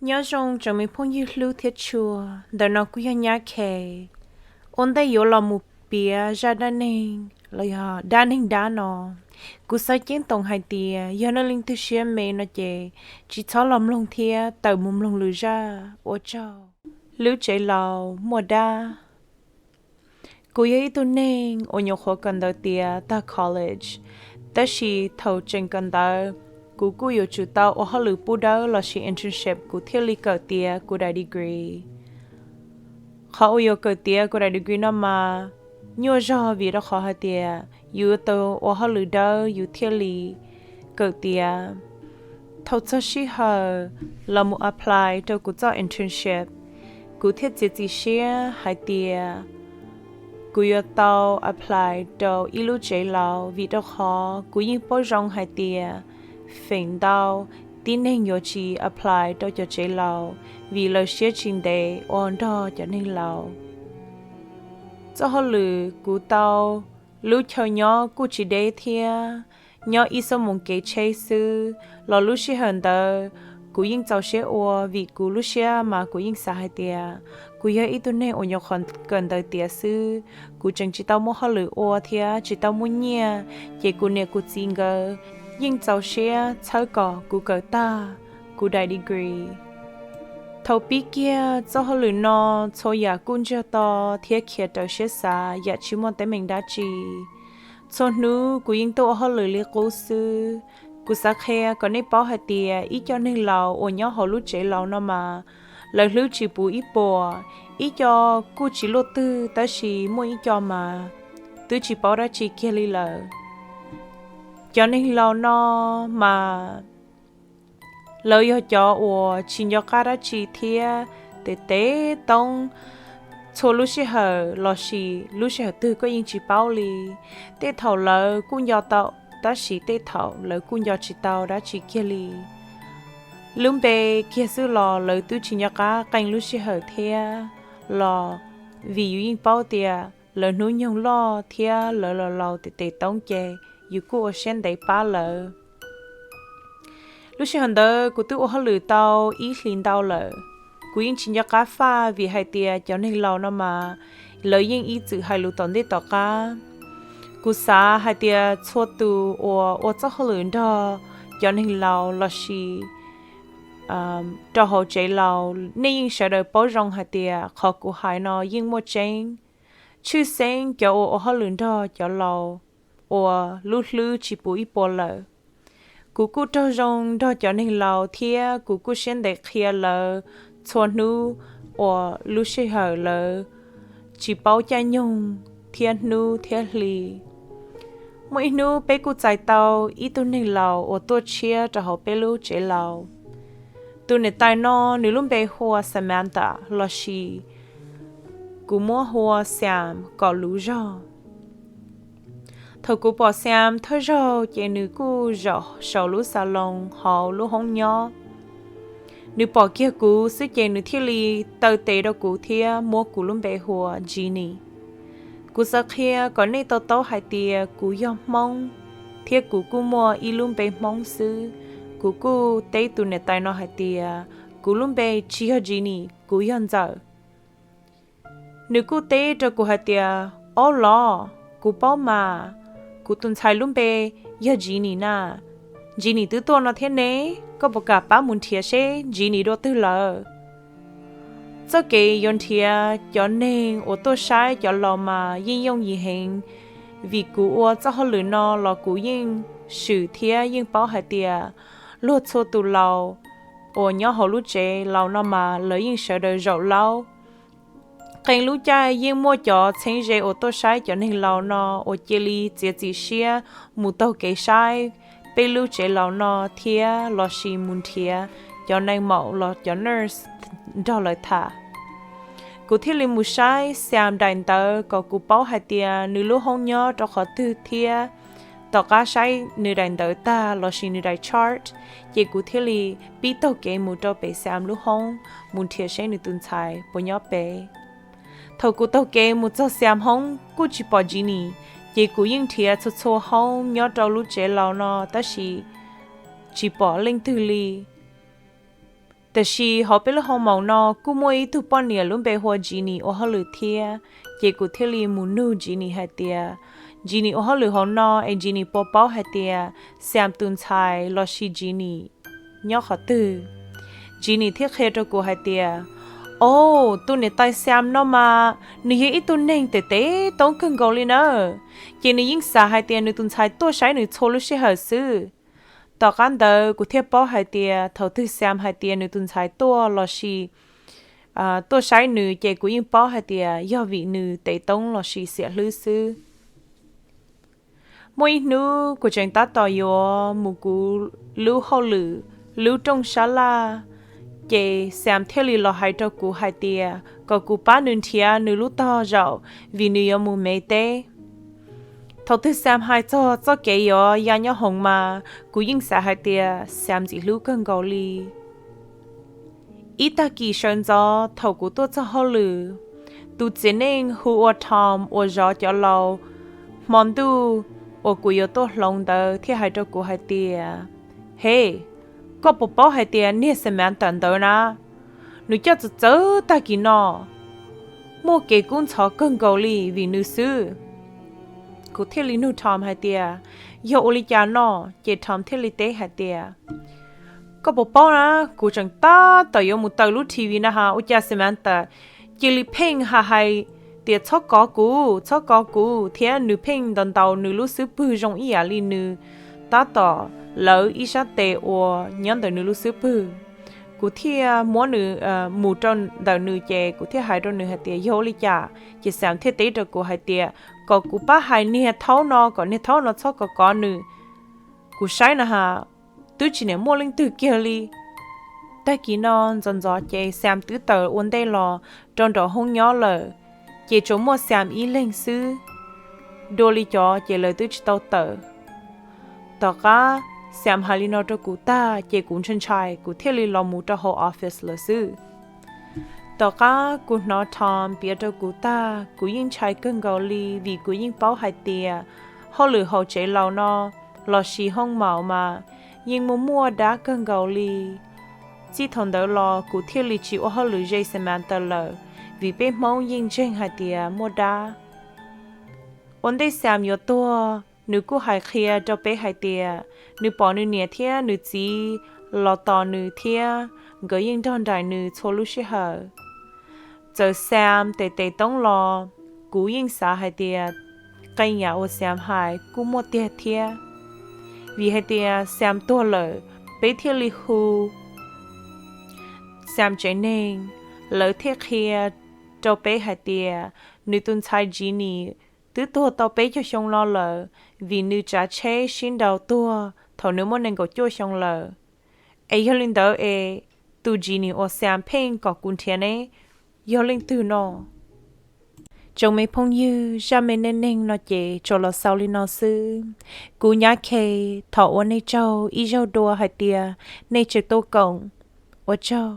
Nyob zoo tsoom me phooj ywg hlub thiab tshua, ntawm no kuj yog Nyab Khe. Ua ntej yuav los mus piav zaj dab neeg los yog dab neeg dab no, kuv xav ceeb toom hais tias yog nej leej twg siab me no ces tsis txhob los mloog thiab tawm mus mloog lwm zaj. Ua tsaug. Lub tsev laus muaj dab. Kuv yog ib tug neeg uas nyuam qhuav kawm ntawv tiav tag college, tab sis thaum tseem kawm ntawv, kuv kuj yuav tsum tau ua hauj lwm pub dawb lossis internship kuv thiaj li kawm tiav kuv daim degree. Qhov uas yuav kawm tiav kuv daim degree no mas nyuaj zog vim rau qhov hais tias yus tau ua hauj lwm dawb yus thiaj li kawm tiav. Thaum txog sij hawm los mus apply rau kuv txoj internship, kuv thiaj txiav txim siab hais tias kuv yuav tau apply rau ib lub tsev laus vim rau qhov kuv yeej paub zoo hais tias feem ntau tib neeg yuav tsis apply rau cov tsev laus vim lawv siab tsis ntev ua nrog cov neeg laus. Txoj hauj lwm kuv tau, lub chaw nyob kuj tsis deb thiab, nyob ib xuab moos kev tsheb xwb los lub sij hawm ntawd kuv yeej txaus siab ua vim kuv lub siab mas kuv yeej xav hais tias kuv yog ib tug neeg uas nyuam qhuav kawm ntawv tiav xwb, kuv tseem tsis tau muaj hauj lwm ua thiab tsis tau muaj nyiaj, ces kuv niam kuv txiv nkawd yeej txaus siab txhawb kom kuv kawm tag kuv daim degree. Thaum pib kiag txoj hauj lwm no, txhua yam kuj ntsiag to thiab khiav raws siab xav yam tsis muaj teeb meem dab tsi. Txhua hnub kuv yeej tuaj ua hauj lwm li qub xwb. Kuv xav qhia kom nej paub hais tias ib co neeg laus uas nyob hauv lub tsev laus no mas lawv hlwb tsis puv ib puas, ib co kuj tsis luaj twg tab sis muaj ib co mas twb tsis paub dab tsi kiag li lawm. Cov neeg laus no mas lawv yog cov uas tsis nco qab dab tsi thiab tes tes toob txhua lub sij hawm lossis lub sij hawm twg koj yeej tsis paub li. Tej thaum lawv kuj nco tau tab sis tej thaum lawv kuj nco tsis tau dab tsi kiag li. Lub npe kiag xwb los lawv twb tsis nco qab qee lub sij hawm thiab los vim yus yeej paub tias lawv hnub nyoog loj thiab lawv los laus tes tes toob ces yus kuj ua siab ntev pab lawv. Lub sij hawm ntawd kuv twb ua hauj lwm tau ib hlis ntau lawm. Kuv yeej tsis nco qab faj vim hais tias cov neeg laus no mas lawv yeej ib txwm hais lus tom ntej tom qab. Kuv xav hais tias txhua tus uas ua txoj hauj lwm nrog cov neeg laus lossis rau hauv tsev laus nej yeej sawv daws paub zoo hais tias qhov kuv hais no yeej muaj tseeb. Tshwj xeeb cov uas ua hauj lwm nrog cov laus uas lub hlwb tsis puv ib puas lawm. Kuv kuj raug zoo nrog cov neeg laus thiab kuv kuj siab ntev qhia lawv txhua hnub uas lub sij hawm lawv tsis paub caij nyoog thiab hnub thiab hli. Muaj ib hnub peb kuj txais tau ib tug neeg laus uas tuaj tshiab rau hauv peb lub tsev laus. Tus niam tais no nws lub npe hu ua Samantha lossis kuv muab hu ua Sam kom luv zog. Thaum kuv pom Sam thawj zaug ces nws kuj zaum saum lub xas loos hauv lub hoob nyob. Nws pom kiag kuv xwb ces nws thiaj li taw tes rau kuv thiab muab kuv lub npe hu ua Jeannie. Kuv xav qhia kom nej to taub hais tias kuv yog Hmoob thiab kuv kuj muaj ib lub npe Hmoob xwb. Kuv kuj teb tus niam tais no hais tias kuv lub npe tsis yog Jeannie, kuv yog Ntxawm. Nws kuj teb rau kuv hais tias, Ob los, kuv paub mas, kuv tus ntxhais lub npe yog Jeannie na. Jeannie twb tuaj no thiab ne, koj puas kam pab mus nrhiav seb Jeannie dua twg lawm? Txoj kev yuav nrhiav cov neeg uas tuaj saib cov laus mas yeej yooj yim heev, vim kuv ua txoj hauj lwm no los kuv yeej swm thiab yeej paub hais tias luag txhua tus laus uas nyob hauv lub tsev laus no mas lawv yeej sawv daws zaum laub. Qee lub caij yeej muaj cov txheeb ze uas tuaj saib cov neeg laus no uas cia li txiav txim siab mus taug kev saib peb lub tsev laus no thiab lossis mus nrhiav cov neeg maum los cov nurse nrog lawv tham. Kuv thiaj li mus saib Sam daim ntawv kom kuv paub hais tias nws lub hoob nyob rau qhov twg thiab tom qab saib nws daim ntawv tag lossis nws daim chart, ces kuv thiaj li pib taug kev mus rau pem Sam lub hoob mus nrhiav seb nws tus ntxhais puas nyob pem. Thaum kuv taug kev mus txog Sam hoob kuj tsis pom Jeannie, ces kuv yeej nrhiav txhua txhua hoob nyob rau lub tsev laus no tab sis tsis pom leej twg li. Tiam sis hauv peb lub hoo maum no kuj muaj ib tug poj niam lub npe hu ua Jeannie ua hauj lwm thiab, ces kuv thiaj li mus nug Jeannie hais tias, Jeannie ua hauj lwm hauv no es Jeannie puas paub hais tias Sam tus ntxhais lossis Jeannie nyob qhov twg? Jeannie thiaj qhia rau kuv hais tias, O, tus niam tais Sam no mas nws yog ib tug neeg tes tes toob kawg nkaus li nawb, ces nws yeej xav hais tias nws tus ntxhais tuaj saib nws txhua lub sij hawm xwb. Tom qab ntawd kuv thiaj paub hais tias thaum twg Sam hais tias nws tus ntxhais tuaj lossis tuaj saib nws ces kuv yeej paub hais tias yog vim nws tes toob lossis xiam hlwb xwb. Muaj ib hnub kuv tseem tab tom yuav mus kuv lub hauj lwm lub rooj sab laj, ces Sam thiaj li los hais rau kuv hais tias kom kuv pab nws nrhiav nws lub tog zaum vim nws yuav mus Mev teb. Thaum twg Sam hais txog txoj kev yuav ya nyob hoov mas kuv yeej xav hais tias Sam ntxim hlub kawg nkaus li. Ib tag kis sawv ntxov thaum kuv tuaj txog hauj lwm, tus txiv neej hu ua Tom uas zov cov laus hmo ntuj uas kuv yuav tuaj hloov ntawd thiaj hais rau kuv hais tias, He, koj puas paub hais tias niag Samantha ntawd na, nws coj txawv txawv tag kis no, muaj kev kub ntxhov kawg nkaus li vim nws xwb. Kuv thiaj li nug Tom hais tias, Yog ua li cas no? Ces Tom thiaj li teb hais tias, Koj puas paub na, kuv tseem tab tom yuav mus taws lub T V na has, ua cas Samantha cia li pheej hais hais tias txhob kov kuv, txhob kov kuv, thiab nws pheej ntaus ntaus nws lub xub pwg zoo ib yam li nws tab tom lawv ib sab tes uas nyob ntawm nws lub xub pwg. Kuv thiaj muab nws mus rau ntawm nws ces kuv thiaj hais rau nws hais tias, Yog ua li cas? Ces Sam thiaj teb rau kuv hais tias kom kuv pab hais niag thaub no kom niag thaub no txhob kov kov nws. Kuv saib na has, twb tsis niam muaj leej twg kiag li. Tag kis no ntxov ntxov ces Sam twb tawm ua ntej los rau nraum hoob nyob lawm, ces tsuas muaj Sam ib leeg xwb. Dua li cov ces lawv twb tsis tau tawm. Tom qab Sam hais li no rau kuv tag ces kuv ntshai ntshai, kuv thiaj li los mus rau hauv office lawm xwb. Tom qab kuv hnov Tom piav rau kuv tag, kuv yeej ntshai kawg nkaus li vim kuv yeej paub hais tias hauj lwm hauv tsev laus no lossis hoob maum mas yeej muaj muaj dab kawg nkaus li. Txij thaum ntawd los kuv thiaj li tsis ua hauj lwm ze Samantha lawm, vim peb Hmoob yeej ntseeg hais tias muaj dab. Ua ntej Sam yuav tuag, nws kuj hais qhia rau peb hais tias nws pom nws niam thiab nws txiv los tos nws thiab nkawd yeej nrog nraim nws txhua lub sij hawm. Txawm Sam tes tes toob los, kuv yeej xav hais tias qee yam uas Sam hais kuj muaj tiag thiab. Vim hais tias Sam tuag lawm, peb thiaj li hu Sam tsev neeg, lawv thiaj qhia rau peb hais tias nws tus ntxhais Jeannie twb tuag tau peb caug xyoo no lawm, vim nws tsav tsheb sib nraus tuag thaum nws muaj nees nkaum cuaj xyoo lawm. Es yog li ntawd es tus Jeannie uas Sam pheej kom kuv nrhiav ne, yog leej twg no? Tsoom me phooj ywg, zaj me neej neeg no ces tsuas los xaus li no xwb. Kuv Nyab Khe thov ua nej tsaug ib zaug dua hais tias nej tseem tuaj koom. Ua tsaug.